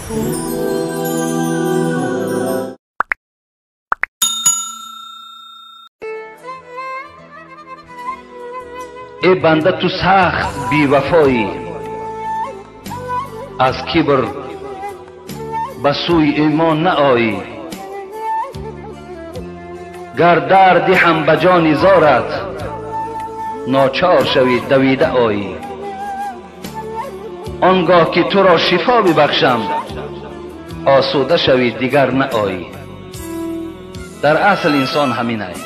Эй банда, ту сахт бевафоӣ, аз кибр ба сӯи имон наоӣ. Гар дард диҳам ба ҷони зорат, ночор шавӣ давида оӣ. Он гоҳ ки туро шифо бибахшам, осуда шавӣ дигар наоӣ. Дар асл инсон ҳамин аст.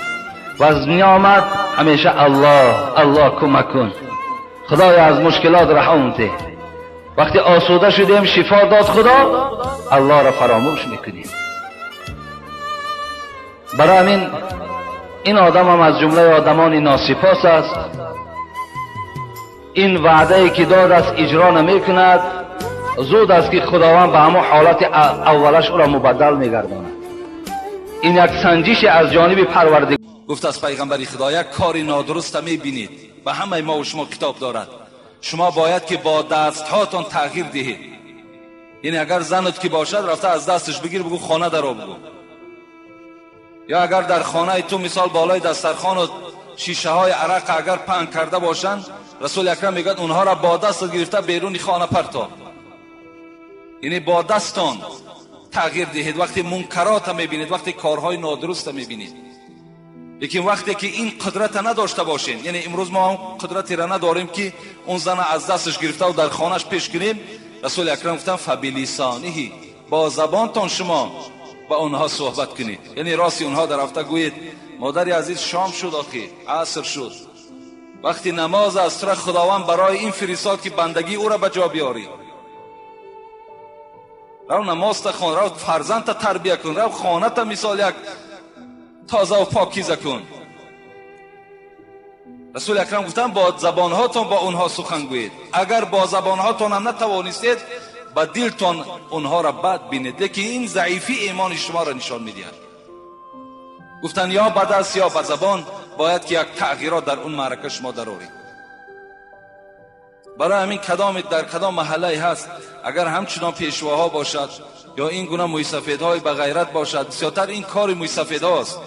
Вазн омад ҳамеша Аллоҳ, Аллоҳ кӯмак кун, Худоё аз мушкилот раҳом деҳ. Вақте осуда шудем, шифо дод Худо, Аллоҳро фаромӯш мекунем. Барои ҳамин ин одам ҳам аз ҷумлаи одамони носипос аст. Ин ваъдае ки дод аст иҷро намекунад. Зуд аст ки Худованд ба ҳамон ҳолати аввалаш ӯро мубаддал мегардонад. Ин як санҷише аз ҷониби Парвардигор. Гуфт аз пайғамбари Худо, як кори нодуруста мебинед, ба ҳамаи мо ва шумо китоб дорад, шумо бояд ки бо дастҳоятон тағйир диҳед. Яъне агар занат ки бошад, рафта аз дасташ бигир, бигӯ хона даро бигӯ. Ё агар дар хонаи ту мисол болои дастархонат шишаҳои арақ агар паҳн карда бошанд, Расули Акрам мегӯяд онҳоро бо дастат гирифта беруни хона партоб. Яъне бо дастон тағйир диҳед вақте мункарота мебинед, вақте корҳои нодуруста мебинед. Лекин вақте ки ин қудрата надошта бошем, яъне имрӯз мо он қудратеро надорем ки он зана аз дасташ гирифтаву дар хонаш пеш кунем, Расули Акрам гуфтанд фабилисониҳи, бо забонтон шумо ба онҳо суҳбат кунед. Яъне рости онҳо дар рафта гӯед модари азиз, шом шуд, охи аср шуд, вақти намоз аст, тура Худованд барои ин фиристод ки бандагии ӯро ба ҷо биёрӣ. Рав намозта хон, рав фарзандта тарбия кун, рав хоната мисол як тоза ва покиза кун. Расули Акрам гуфтанд бо забонҳотон бо онҳо сухан гӯед. Агар бо забонҳотон ҳам натавонистед, ба дилтон онҳоро бад бинед, лекин ин заифии имони шуморо нишон медиҳад. Гуфтанд ё ба даст ё ба забон бояд ки як тағйирот дар он маърака шумо дароред. Барои ҳамин кадоме дар кадом маҳаллае ҳаст, агар ҳамчунон пешвоҳо бошад ё ин гуна мӯйсафедҳои ба ғайрат бошад, бисёртар ин кори мӯйсафедҳост.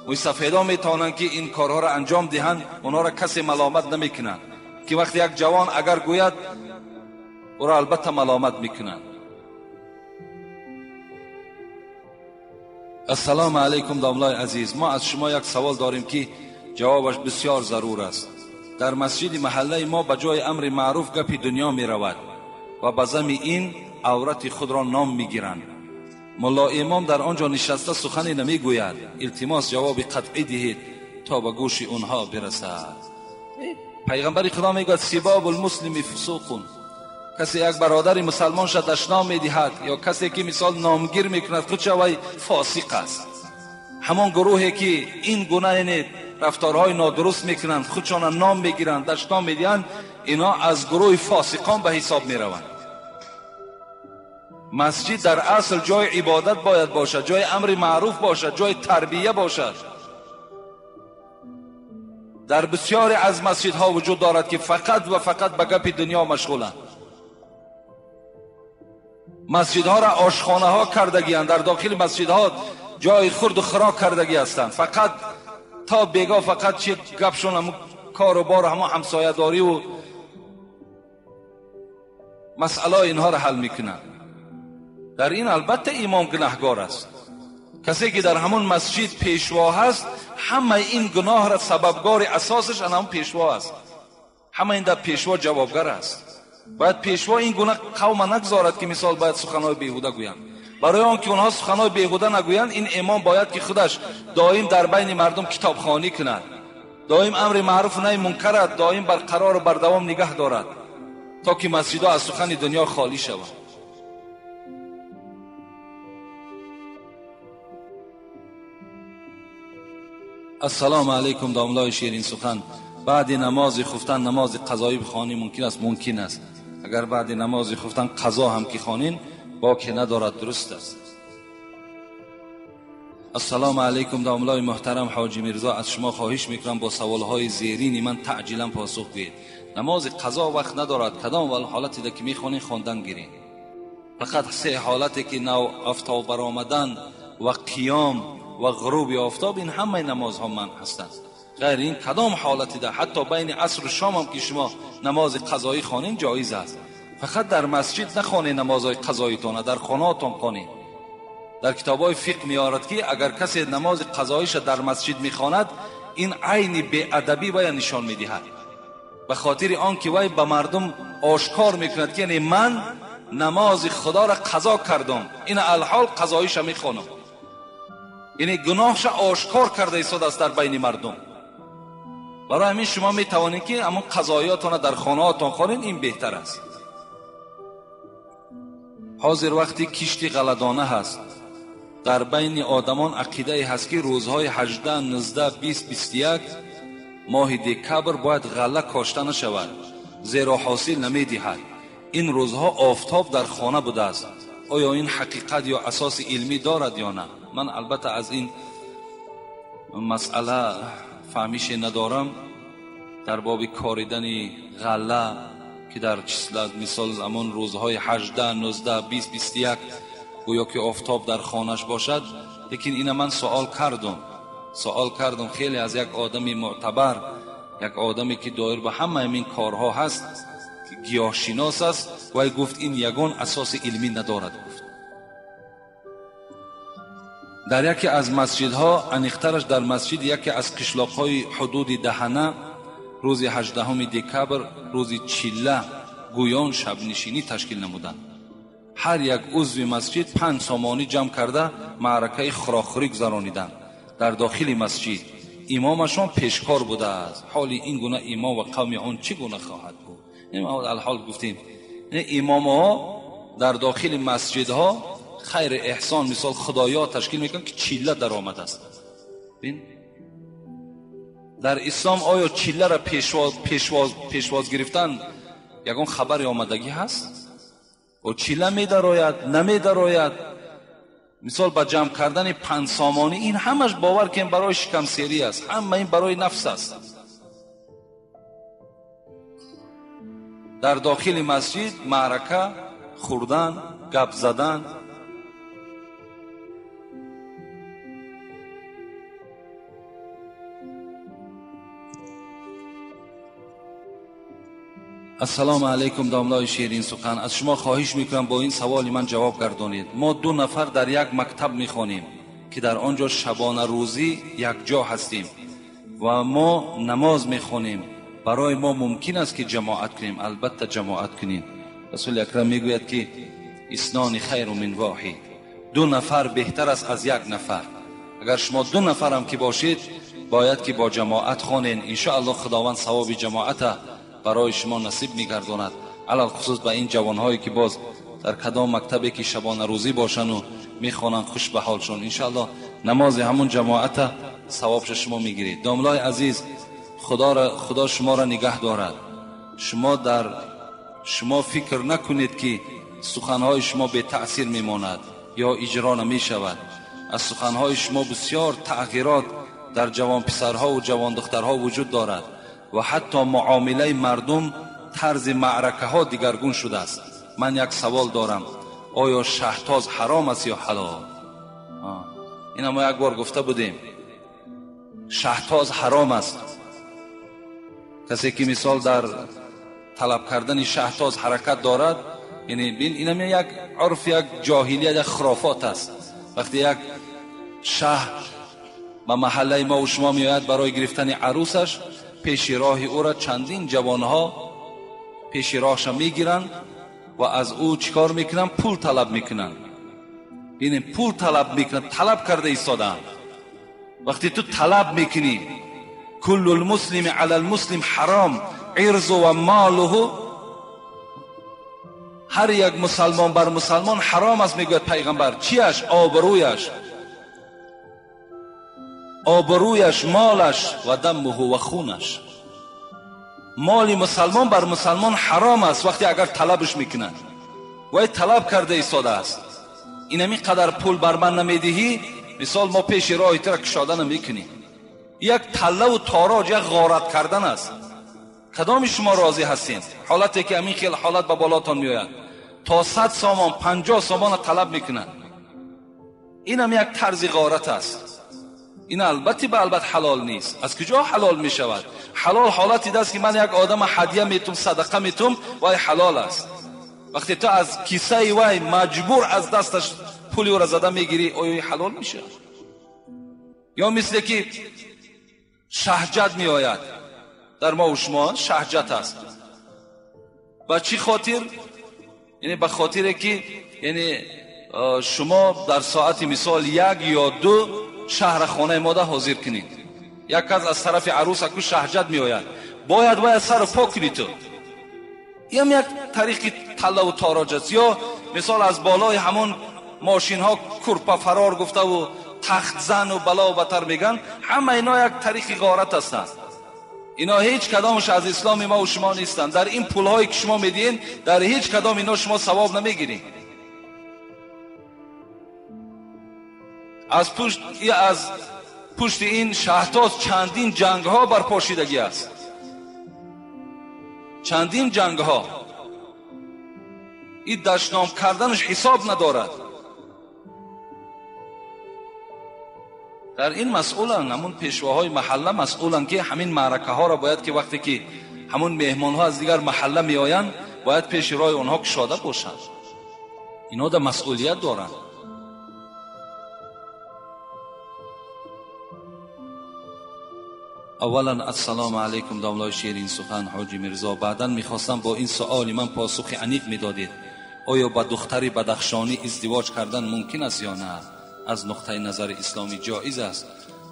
Мӯйсафедҳо метавонанд ки ин корҳоро анҷом диҳанд, онҳоро касе маломат намекунанд. Ки вақте як ҷавон агар гӯяд, ӯро албатта маломат мекунанд. Ассалому алайкум домлаи азиз, мо аз шумо як савол дорем ки ҷавобаш бисёр зарур аст. Дар масҷиди маҳаллаи мо ба ҷои амри маъруф гапи дунё меравад ва ба зами ин аврати худро ном мегиранд. Мулло имом дар он ҷо нишаста сухане намегӯяд. Илтимос ҷавоби қатъӣ диҳед то ба гӯши онҳо бирасад. Пайғамбари Худо мегӯяд сибобул муслими фусуқун. Касе як бародари мусалмонша дашном медиҳад ё касе ки мисол номгир мекунад, худша вай фосиқ аст. Ҳамон гурӯҳе ки ин гуна яъне рафторҳои нодуруст мекунанд, худшона ном мегиранд, дашном медиҳанд, инҳо аз гурӯҳи фосиқон ба ҳисоб мераванд. Масҷид дар асл ҷои ибодат бояд бошад, ҷои амри маъруф бошад, ҷои тарбия бошад. Дар бисёре аз масҷидҳо вуҷуд дорад ки фақат ва фақат ба гапи дунё машғуланд. Масҷидҳоро ошхонаҳо кардагианд, дар дохили масҷидҳо ҷои хурду хӯрок кардагӣ ҳастанд. Фақат то бегоҳ фақат чи гапшон, ҳамун кору бору ҳамун ҳамсоядориву масъалаи инҳоро ҳал мекунанд. Дар ин албатта имом гунаҳгор аст. Касе ки дар ҳамон масҷид пешво ҳаст, ҳамаи ин гуноҳро сабабгори асосаш ан ҳамон пешво аст. Ҳама ин дар пешво ҷавобгар аст. Бояд пешво ин гуна қавма нагзорад ки мисол бояд суханҳои беҳуда гӯянд. Барои он ки онҳо суханҳои беҳуда нагӯянд, ин имом бояд ки худаш доим дар байни мардум китобхонӣ кунад, доим амри маъруф наҳи мункарат доим барқарору бардавом нигаҳ дорад, то ки масҷидҳо аз сухани дунё холӣ шаванд. Ассалому алайкум домлаи ширин сухан. Баъди намози хуфтан намози қазоӣ бихонӣ мумкин аст? Мумкин аст. Агар баъди намози хуфтан қазо ҳам ки хонин, боке надорад, дуруст аст. Ассалому алайкум домлаи муҳтарам Ҳоҷи Мирзо, аз шумо хоҳиш мекунам бо саволҳои зерини ман таъҷилан посух диҳед. Намози қазо вақт надорад, кадом ҳолатида ки мехонин хондан гирин. Фақат се ҳолате ки нав офтоб баромадан ва қиём ва ғуруби офтоб, ин ҳамаи намозҳо манъ ҳастанд. Ғайр ин кадом ҳолати да ҳатто байни асру шом ҳам ки шумо намози қазоӣ хонед ҷоиз аст. Фақат дар масҷид нахонед намозҳои қазоитона, дар хонаатон хонед. Дар китобҳои фиқҳ меорад ки агар касе намози қазоиша дар масҷид мехонад, ин айни беадабӣ вая нишон медиҳад, ба хотири он ки вай ба мардум ошкор мекунад ки яъне ман намози худоро қазо кардам, ин алҳол қазоиша мехонам, яъне гуноҳша ошкор карда истодааст дар байни мардум. Барои ҳамин шумо метавонед ки ҳамон қазоиётонро дар хонаҳотон хонед, ин беҳтар аст. Ҳозир вақти кишти ғалладона ҳаст, дар байни одамон ақидае ҳаст ки рӯзҳои 18, 19, 20, 21 моҳи декабр бояд ғалла кошта нашавад, зеро ҳосил намедиҳад. Ин рӯзҳо офтоб дар хона будааст. Оё ин ҳақиқат ё асоси илмӣ дорад ё на? Ман албатта аз ин масъала фаҳмише надорам дар боби коридани ғалла ки дар числа мисол ҳамон рӯзҳои 18, 19, 20, 21 гӯё ки офтоб дар хонаш бошад. Лекин ина ман суол кардам хеле аз як одами мӯътабар, як одаме ки доир ба ҳамаи ин корҳо ҳаст, гиёҳшинос аст, вай гуфт ин ягон асоси илмӣ надорад. Гуфт дар яке аз масҷидҳо, аниқтараш дар масҷиди яке аз қишлоқҳои ҳудуди Даҳана, рӯзи 18 декабр, рӯзи чилла гӯён шабнишинӣ ташкил намуданд. Ҳар як узви масҷид 5 сомонӣ ҷамъ карда маъракаи хӯрокхӯрӣ гузарониданд дар дохили масҷид. Имомашон пешкор будааст. Ҳоли ин гуна имом ва қавми он чӣ гуна хоҳад буд? Алҳол гуфтем имомҳо дар дохили масҷидҳо хайр эҳсон мисол худоё ташкил мекунанд ки чилла даромадааст. Бин, дар ислом оё чилларо пешвоз гирифтан ягон хабари омадагӣ ҳаст? О чилла медарояд, намедарояд? Мисол ба ҷамъ кардани 5 сомонӣ, ин ҳамаш бовар ки барои шикамсерӣ аст, ҳама ин барои нафс аст. Дар дохили масҷид маърака хӯрдан, гап задан. Ассалому алайкум, домлои ширин сухан. Аз шумо хоҳиш мекунам бо ин саволи ман ҷавоб гардонед. Мо 2 нафар дар як мактаб мехонем ки дар он ҷо шабона рӯзӣ якҷо ҳастем ва мо намоз мехонем. Барои мо мумкин аст ки ҷамоат кунем? Албатта ҷамоат кунем. Расули акрам мегӯяд ки иснони хайру мин воҳид, 2 нафар беҳтар аст аз 1 нафар. Агар шумо 2 нафарам ки бошед, бояд ки бо ҷамоат хонед. Иншоаллоҳ худованд савоби ҷамоата барои шумо насиб мегардонад. Алалхусус ба ин ҷавонҳое ки боз дар кадом мактабе ки шабонарӯзӣ бошану мехонанд, хуш ба ҳолшон. Иншоаллоҳ намози ҳамун ҷамоата савобша шумо мегиред. Домлои азиз, худо шуморо нигаҳ дорад. Шумо фикр накунед ки суханҳои шумо бетаъсир мемонад ё иҷро намешавад. Аз суханҳои шумо бисёр тағйирот дар ҷавонписарҳо ва ҷавондухтарҳо вуҷуд дорад ва ҳатто муомилаи мардум, тарзи маъракаҳо дигаргун шудааст. Ман як савол дорам: оё шаҳтоз ҳаром аст ё ҳалол? Ина мо як бор гуфта будем, шаҳтоз ҳаром аст. Касе ки мисол дар талаб кардани шаҳтоз ҳаракат дорад, яъне инам як урф, як ҷоҳилият, як хурофот аст. Вақте як шаҳ ба маҳаллаи мо ва шумо меояд барои гирифтани арӯсаш, пеши роҳи ӯро чандин ҷавонҳо пеши роҳша мегиранд ва аз ӯ чикор мекунанд? Пул талаб мекунанд. Бинем, пул талаб мекунанд, талаб карда истодаанд. Вақте ту талаб мекунӣ, куллу лмуслими ала лмуслим ҳаром ирзу ва молуҳу, ҳар як мусалмон бар мусалмон ҳаром аст, мегӯяд пайғамбар. Чиаш? Обрӯяш, обрӯяш, молаш ва даммуҳу ва хунаш. Моли мусалмон бар мусалмон ҳаром аст вақте агар талабш мекунад. Вай талаб карда истодааст. Инами қадар пул бар ман намедиҳӣ, мисол мо пеши роҳи тура кушода намекунем. Як таллаву тороҷ, як ғорат кардан аст. Кадоми шумо розӣ ҳастед? Ҳолате ки ҳамин хел ҳолат ба болотон меояд. То 100 сомон, 50 сомон талаб мекунад. Ин ҳам як тарзи ғорат аст. Ин албатта ба албат ҳалол нест. Аз куҷо ҳалол мешавад? Ҳалол ҳолати аст ки ман як одам ҳадя метум, садақа метум, вай ҳалол аст. Вақте ту аз кисаи вай маҷбур аз дасташ пули ӯро зада мегирӣ, оё ҳалол мешавад? Ё мисле ки шаҳҷат меояд, дар мо ва шумо шаҳҷат аст. Ба чӣ хотир? Яъне ба хотире ки яъне шумо дар соати мисол 1 ё 2 шаҳр хонаи мода ҳозир кунед. Як кас аз тарафи арӯс аку шаҳҷат меояд, бояд вай сару по кунӣ ту. Ин як тариқи таллаву тороҷ аст. Ё мисол аз болои ҳамон мошинҳо курпа фарор гуфтаву тахтзану балову батар меган, ҳама ино як тариқи ғорат ҳастанд. Ино ҳеҷ кадомаш аз исломи мо ва шумо нестанд. Дар ин пулҳое ки шумо медиҳед, дар ҳеҷ кадом ино шумо савоб намегиред. Аз пушти ин шаҳтоз чандин ҷангҳо барпо шидагӣ аст. Чандин ҷангҳо. Ин дашном карданаш ҳисоб надорад. Дар ин масъуланд ҳамун пешвоҳои маҳалла масъуланд ки ҳамин маъракаҳоро бояд ки вақте ки ҳамун меҳмонҳо аз дигар маҳалла меоянд, бояд пеши роҳи онҳо кушода бошанд. Инҳо да масъулият доранд. Аввалан ассалому алайкум домлаи ширин сухан ҳоҷи Мирзо. Баъдан мехостам бо ин суоли ман посухи аниқ медодед. Оё ба духтари бадахшонӣ издивоҷ кардан мумкин аст ё на? Аз нуқтаи назари исломӣ ҷоиз аст.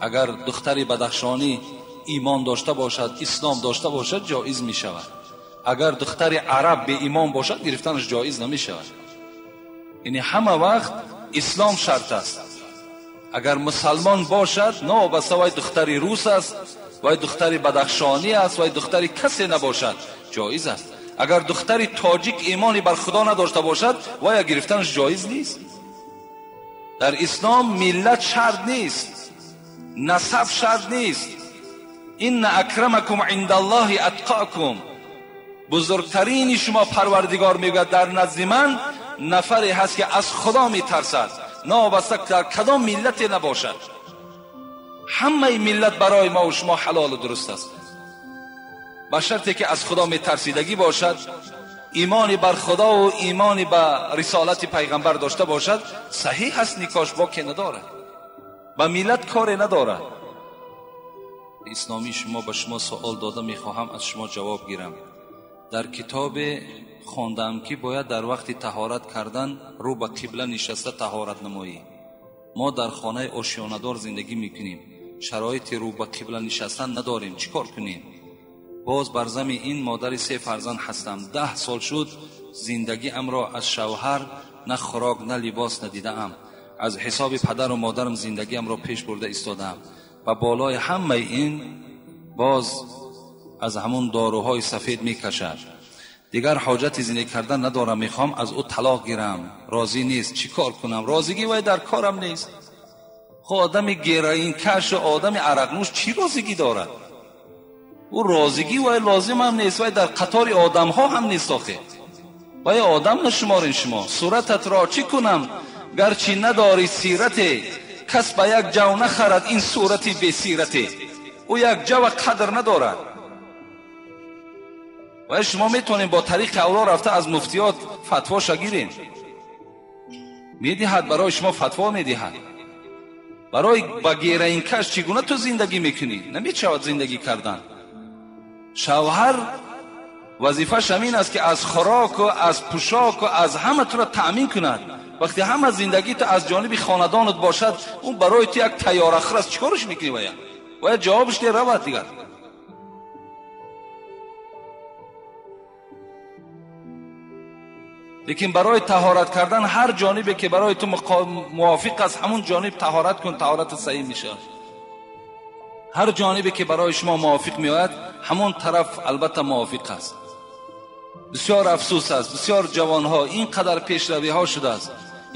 Агар духтари бадахшонӣ имон дошта бошад, ислом дошта бошад, ҷоиз мешавад. Агар духтари араб беимон бошад, гирифтанаш ҷоиз намешавад. Яъне ҳама вақт ислом шарт аст. Агар мусалмон бошад, новобаста вай духтари рус аст, вай духтари бадахшонӣ аст, вай духтари касе набошад, ҷоиз аст. Агар духтари тоҷик имони бар худо надошта бошад, вай гирифтанаш ҷоиз нест. Дар ислом миллат шарт нест, насаб шарт нест. Инна акрамакум индаллоҳи атқокум. Бузургтарини шумо парвардигор мегӯяд дар назди ман нафаре ҳаст ки аз худо метарсад, новобаста дар кадом миллате набошад. Ҳамаи миллат барои мо ва шумо ҳалолу дуруст аст, ба шарте ки аз худо метарсидагӣ бошад, имони бар худо ва имони ба рисолати пайғамбар дошта бошад, саҳиҳ аст, никош боке надорад, ба миллат коре надорад. Исломӣ шумо ба шумо суол дода мехоҳам аз шумо ҷавоб гирам. Дар китобе хондам ки бояд дар вақти таҳорат кардан рӯ ба қибла нишаста таҳорат намоӣ. Мо дар хонаи ошёнадор зиндагӣ мекунем, шароити рӯ ба қибла нишастан надорем, чӣ кор кунем? Боз бар зами ин модари 3 фарзанд ҳастам. 10 сол шуд зиндагиамро аз шавҳар на хӯрок на либос надидаам. Аз ҳисоби падару модарам зиндагиамро пеш бурда истодаам. Ва болои ҳамаи ин боз аз ҳамон доруҳои сафед мекашад. Дигар ҳоҷати зиндагӣ кардан надорам, мехоҳам аз ӯ талоқ гирам. Розӣ нест, чӣ кор кунам? Розигӣ вай дар корам нест. Хо одами героинкашу одами арақнӯш чӣ розигӣ дорад? Ӯ розигӣ вай лозим ҳам нест, вай дар қатори одамҳо ҳам нест. Охе вай одам нашуморин шумо. Сурататро чӣ кунам гарчи надорӣ сирате, кас ба як ҷав нахарад ин сурати бесирате. Ӯ як ҷава қадр надорад. Вай шумо метавонед бо тариқи авло рафта аз муфтиёт фатвоша гиред. Медиҳад барои шумо фатво медиҳад. Барои ба героинкаш чӣ гуна ту зиндагӣ мекунӣ? Намешавад зиндагӣ кардан. Шавҳар вазифааш ҳамин аст ки аз хӯроку аз пӯшоку аз ҳама туро таъмин кунад. Вақте ҳама зиндагӣ ту аз ҷониби хонадонат бошад, ӯ барои ту як тайёрахӯр аст. Чӣ кораш мекунӣ? Вая ҷавобаш де равад дигар. Лекин барои таҳорат кардан ҳар ҷонибе ки барои ту мувофиқ аст, ҳамун ҷониб таҳорат кун, таҳорат саҳиҳ мешавад. Ҳар ҷонибе ки барои шумо мувофиқ меояд, ҳамон тараф албатта мувофиқ аст. Бисёр афсӯс аст, бисёр ҷавонҳо ин қадар пешравиҳо шудааст,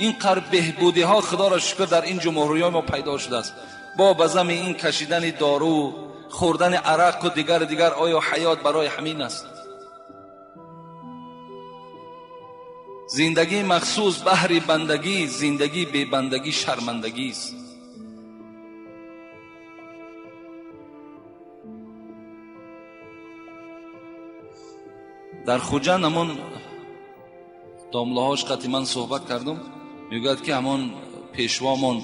ин қадар беҳбудиҳо худоро шукр дар ин ҷумҳуриҳои мо пайдо шудааст. Бо ба зами ин кашидани дору, хӯрдани арақ дигар дигар, оё ҳаёт барои ҳамин аст? Зиндагӣ махсус баҳри бандагӣ, зиндагӣ бебандагӣ шармандагӣ аст. Дар Хуҷанд ҳамон домлаҳош қати ман суҳбат кардам, мегӯяд ки ҳамон пешвомон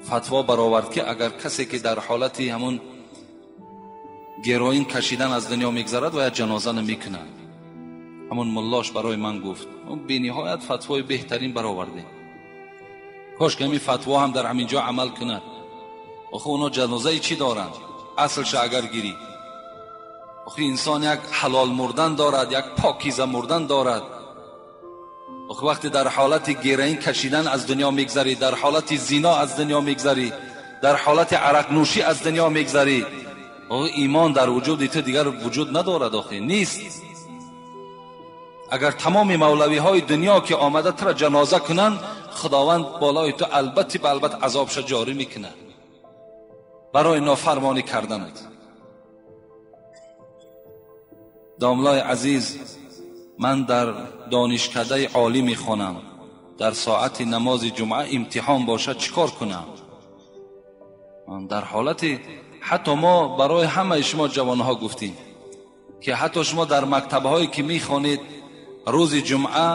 фатво баровард ки агар касе ки дар ҳолати ҳамон героин кашидан аз дунё мегзарад ва ҷаноза намекунад. Ҳамон муллош барои ман гуфт бениҳоят фатвои беҳтарин бароварде, кош ки ҳамин фатво ҳам дар ҳамин ҷо амал кунад. Охи онҳо ҷанозаи чӣ доранд? Аслша агар гирӣ, охи инсон як ҳалол мурдан дорад, як покиза мурдан дорад. Охи вақте дар ҳолати героин кашидан аз дунё мегзарӣ, дар ҳолати зино аз дунё мегзарӣ, дар ҳолати арақнӯшӣ аз дунё мегзарӣ, охи имон дар вуҷуди ту дигар вуҷуд надорад, охи нест. Агар тамоми мавлавиҳои дунё ки омада тура ҷаноза кунанд, худованд болои ту албатта ба албатта азобша ҷорӣ мекунад барои нофармонӣ карданат. Домлаи азиз, ман дар донишкадаи олӣ мехонам, дар соати намози ҷумъа имтиҳон бошад чӣ кор кунам? Дар ҳолати ҳатто мо барои ҳамаи шумо ҷавонҳо гуфтем ки ҳатто шумо дар мактабҳое ки мехонед рӯзи ҷумъа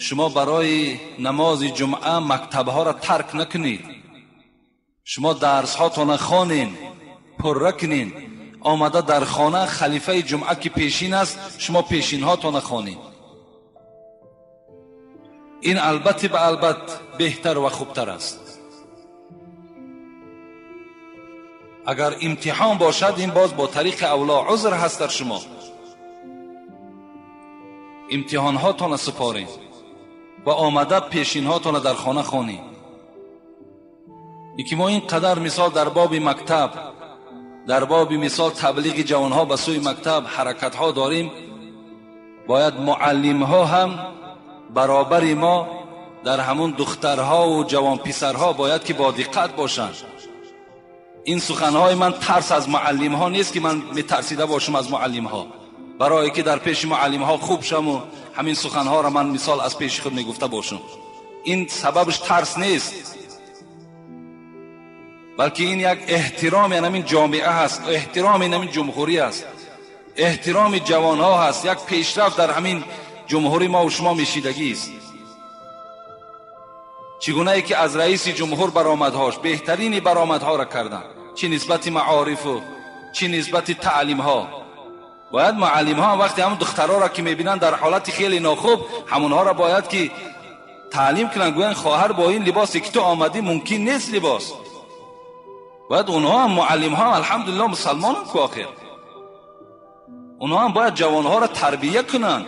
шумо барои намози ҷумъа мактабҳоро тарк накунед, шумо дарсҳотонро хонед, пурра кунед, омада дар хона халифаи ҷумъа ки пешин аст шумо пешинҳотонро хонед. Ин албатта ба албат беҳтар ва хубтар аст. Агар имтиҳон бошад, ин боз бо тариқи авло узр ҳаст дар шумо. Имтиҳонҳотонро супоред ва омада пешинҳотонро дар хона хонед. Ин ки мо ин қадар мисол дар боби мактаб, дар боби мисол таблиғи ҷавонҳо ба сӯи мактаб ҳаракатҳо дорем, бояд муаллимҳо ҳам баробари мо дар ҳамун духтарҳову ҷавонписарҳо бояд ки бо диққат бошанд. Ин суханҳои ман тарс аз муаллимҳо нест ки ман метарсида бошам аз муаллимҳо, барое ки дар пеши муаллимҳо хуб шаму ҳамин суханҳоро ман мисол аз пеши худ мегуфта бошам. Ин сабабш тарс нест, балки ин як эҳтироми ҳамин ҷомеа ҳаст, эҳтироми ҳамин ҷумҳурӣ аст, эҳтироми ҷавонҳо ҳаст, як пешрафт дар ҳамин ҷумҳурӣ мо шумо мешидагист. Чӣ гунае ки аз раиси ҷумҳур баромадҳош беҳтарини баромадҳоро карданд, чӣ нисбати маорифу чӣ нисбати таълимҳо. Бояд муаллимҳо вақте ҳамон духтарҳоро ки мебинанд дар ҳолати хеле нохуб, ҳамонҳоро бояд ки таълим кунанд, гӯянд хоҳар бо ин либосе ки ту омадӣ мумкин нест либос. Бояд онҳо ҳам муаллимҳо алҳамдулиллоҳ мусалмонанд ку охир, онҳо ҳам бояд ҷавонҳоро тарбия кунанд.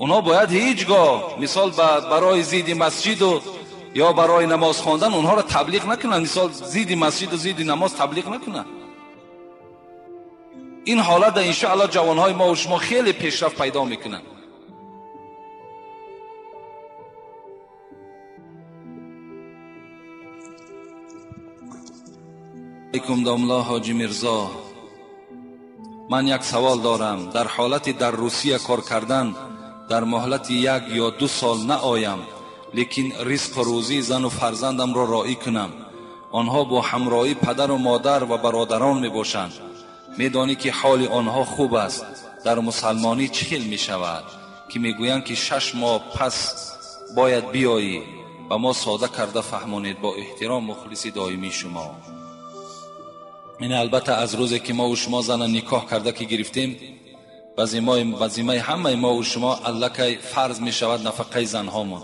Онҳо бояд ҳеҷ гоҳ мисол барои зидди масҷиду ё барои намоз хондан онҳоро таблиғ накунанд, мисол зидди масҷиду зидди намоз таблиғ накунанд. Ин ҳолат иншоаллоҳ ҷавонҳои мо ва шумо хеле пешрафт пайдо мекунанд. Алайкум домла ҳоҷи Мирзо, ман як савол дорам. Дар ҳолати дар Русия кор кардан дар муҳлати 1 ё 2 сол наоям, лекин ризқу рӯзии зану фарзандамро роӣ кунам. Онҳо бо ҳамроҳии падару модар ва бародарон мебошанд. Медонӣ ки ҳоли онҳо хуб аст. Дар мусалмонӣ чӣ хел мешавад ки мегӯянд ки 6 моҳ пас бояд биёӣ? Ба мо сода карда фаҳмонед. Бо эҳтиром, мухлиси доимии шумо. Ин албатта аз рӯзе ки мо ва шумо зана никоҳ карда ки гирифтем, вазимаи ҳамаи мо ва шумо аллакай фарз мешавад нафақаи занҳомон,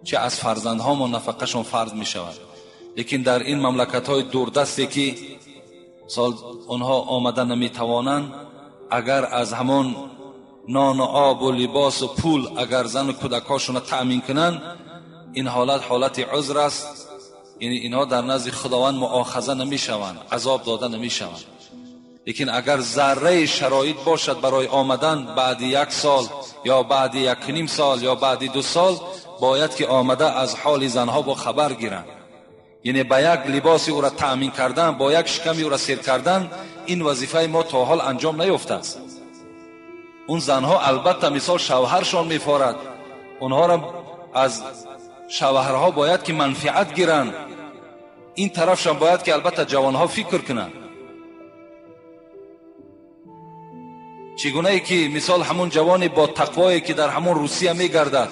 чӣ аз фарзандҳомон нафақашон фарз мешавад. Лекин дар ин мамлакатҳои дурдасте ки сол онҳо омада наметавонанд, агар аз ҳамон нону обу либосу пул агар зану кӯдакҳошонро таъмин кунанд, ин ҳолат ҳолати узр аст. Яъне инҳо дар назди худованд муохаза намешаванд, азоб дода намешаванд. Лекин агар зарраи шароит бошад барои омадан баъди 1 сол ё баъди 1.5 сол ё баъди 2 сол, бояд ки омада аз ҳоли занҳо бо хабар гиранд. Яъне ба як либоси ӯро таъмин кардан, бо як шиками ӯро сер кардан, ин вазифаи мо то ҳол анҷом наёфтааст. Он занҳо албатта мисол шавҳаршон мефорад, онҳоро аз шавҳарҳо бояд ки манфиат гиранд. Ин тарафшон бояд ки албатта ҷавонҳо фикр кунанд. Чӣ гунае ки мисол ҳамон ҷавоне бо тақвое ки дар ҳамон Русия мегардад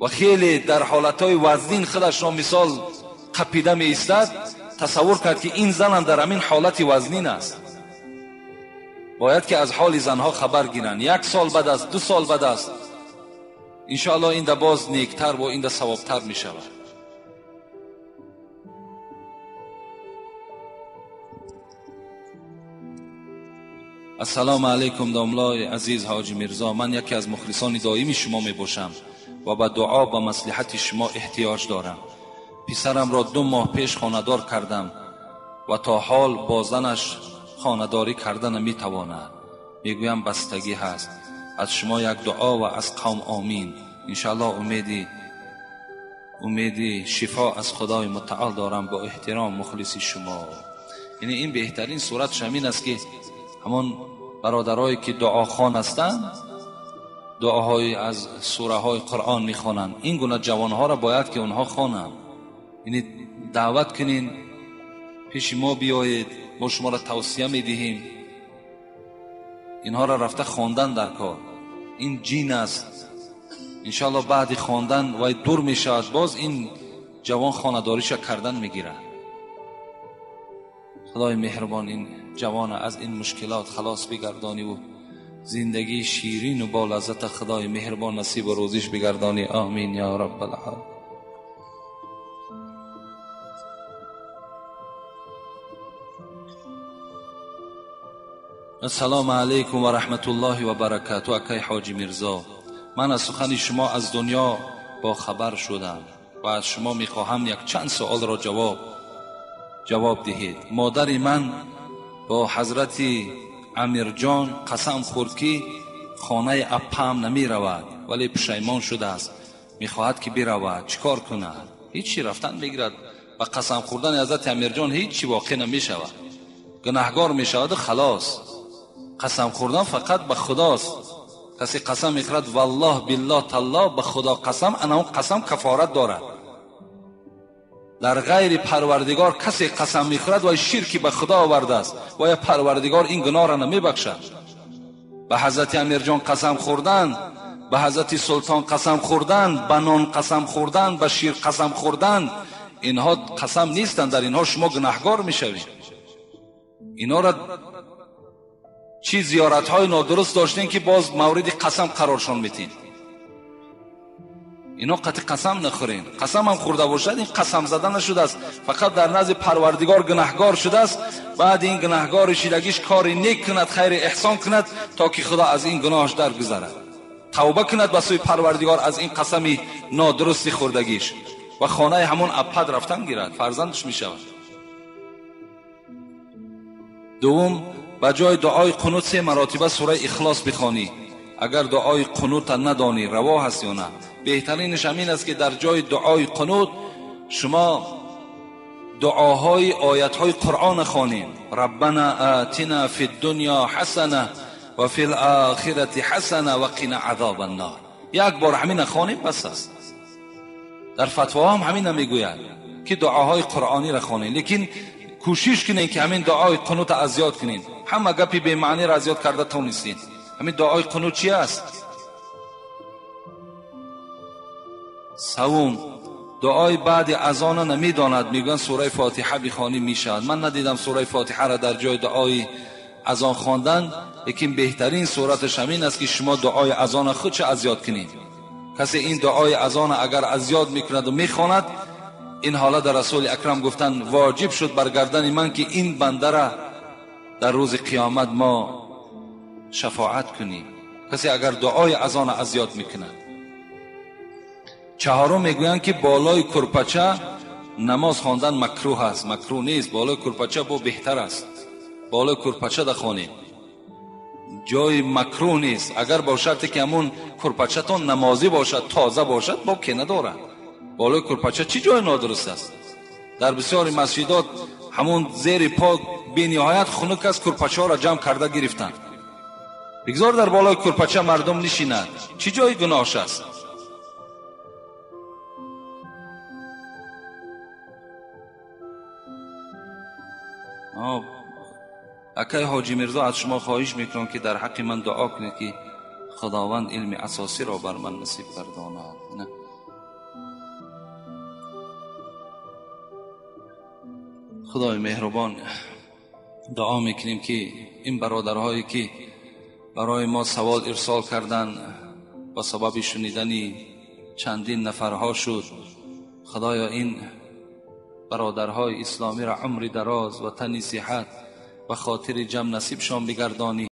ва хеле дар ҳолатҳои вазнин худашро мисол қапида меистад, тасаввур кард ки ин занам дар ҳамин ҳолати вазнин аст. Бояд ки аз ҳоли занҳо хабар гиранд. 1 сол баъд аст, 2 сол баъд аст, иншоаллоҳ инда боз нектар ва инда савобтар мешавад. Ассалому алайкум домлои азиз ҳоҷи Мирзо, ман яке аз мухлисони доими шумо мебошам ва ба дуо ба маслиҳати шумо эҳтиёҷ дорам. Писарамро 2 моҳ пеш хонадор кардам ва то ҳол бо занаш хонадорӣ карда наметавонад. Мегӯям бастагӣ ҳаст. Аз шумо як дуо ва аз қавм омин. Иншоаллоҳ умеди шифо аз Худои мутаол дорам. Бо эҳтиром мухлиси шумо. Яъне ин беҳтарин суратш ҳамин аст ки ҳамон бародарое ки дуохон ҳастанд, дуоҳои аз сураҳои Қуръон мехонанд, ин гуна ҷавонҳоро бояд ки онҳо хонанд. Яъне даъват кунин, пеши мо биёед, мо шуморо тавсия медиҳем. Инҳоро рафта хондан дар кор. Ин ҷин аст. Иншоаллоҳ баъди хондан вай дур мешавад, боз ин ҷавон хонадориша кардан мегирад. Худои меҳрубон ин ҷавона аз ин мушкилот халос бигардонӣ ва зиндагии ширину бо лаззат Худои меҳрубон насибу рӯзиш бигардонӣ. Омин ё раббал оламин. Ассалому алайкум ва раҳматуллоҳи ва баракатуҳ. Акай ҳоҷи Мирзо, ман аз сухани шумо аз дунё бохабар шудам ва аз шумо мехоҳам якчанд суолро ҷавоб диҳед. Модари ман бо ҳазрати Амирҷон қасам хӯрд ки хонаи аппаам намеравад, вале пушаймон шудааст, мехоҳад ки биравад. Чӣ кор кунад? Ҳечи рафтан мегирад. Ба қасам хӯрдани ҳазрати Амирҷон ҳечи воқеъ намешавад, гунаҳгор мешаваду халос. Қасам хӯрдан фақат ба худост. Касе қасам мехӯрад валлоҳ биллоҳ таллоҳ, ба худо қасам, ана он қасам кафорат дорад. Дар ғайри парвардигор касе қасам мехӯрад вай ширки ба худо овардааст, вая парвардигор ин гуноҳро намебахшад. Ба ҳазрати Амирҷон қасам хӯрдан, ба ҳазрати Султон қасам хӯрдан, ба нон қасам хӯрдан, ба шир қасам хӯрдан, инҳо қасам нестанд. Дар инҳо шумо гунаҳгор мешавед. Инҳоро чӣ зиёратҳои нодуруст доштем ки боз мавриди қасам қароршон метин. Ино қатъи қасам нахӯрен. Қасам ҳам хӯрда бошад, ин қасам зада нашудааст, фақат дар назди парвардигор гунаҳгор шудааст. Баъд ин гунаҳгори шидагиш кори нек кунад, хайри эҳсон кунад, то ки худо аз ин гуноҳаш даргузарад. Тавба кунад ба сӯи парвардигор аз ин қасами нодурусти хӯрдагиш ва хонаи ҳамон аппад рафтан гирад, фарзандаш мешавад. Дуввум, ба ҷои дуои қунут 3 маротиба сураи Ихлос бихонӣ. Агар дуои қунута надонӣ, раво ҳаст ё на? Беҳтаринаш ҳамин аст ки дар ҷои дуои қунут шумо дуоҳои оятҳои Қуръона хонед. Раббана атина фи ддунё ҳасана ва фи лохирати ҳасана ва қина азоба ннор. Як бор ҳамина хонем бас аст. Дар фатвоҳо ҳам ҳамина мегӯяд ки дуоҳои қуръониро хонед, лекин кӯшиш кунед ки ҳамин дуои қунута аз ёд кунед. Ҳама гапи бемаъниро аз ёд карда тонистед. Ҳамин дуои қунут чи аст? Савум, дуои баъди азона намедонад, мегӯянд сураи Фотиҳа бихонӣ мешавад. Ман надидам сураи Фотиҳаро дар ҷои дуои азон хондан, лекин беҳтарин сураташ ҳамин аст ки шумо дуои азона худша аз ёд кунед. Касе ин дуои азона агар аз ёд мекунаду мехонад, ин ҳолат дар Расули Акрам гуфтанд воҷиб шуд бар гардани ман ки ин бандара дар рӯзи қиёмат мо шафоат кунем. Касе агар дуои азона аз ёд мекунад. Чаҳорум, мегӯянд ки болои курпача намоз хондан макрӯҳ аст. Макрӯҳ нест, болои курпача бо беҳтар аст. Болои курпача дахонед, ҷои макрӯҳ нест. Агар бо шарте ки ҳамун курпачатон намозӣ бошад, тоза бошад, боке надорад. Болои курпача чӣ ҷои нодуруст аст? Дар бисёри масҷидот ҳамун зери по бениҳоят хунук аст, курпачаҳоро ҷамъ карда гирифтанд. بگذار در بالای کرپچه مردم نشیند، چی جای گناهش است؟ اکای حاجی میرزا از شما خواهش میکنم که در حق من دعا کنید که خداوند علم اساسی را بر من نصیب گرداند. نه. خدای مهربان، دعا میکنیم که این برادرهایی که برای ما سوال ارسال کردن با سبب شنیدن چندین نفرها شد، خدایا این برادرهای اسلامی را عمر دراز و تنی صحت و خاطر جمع نصیبشان بگردانی.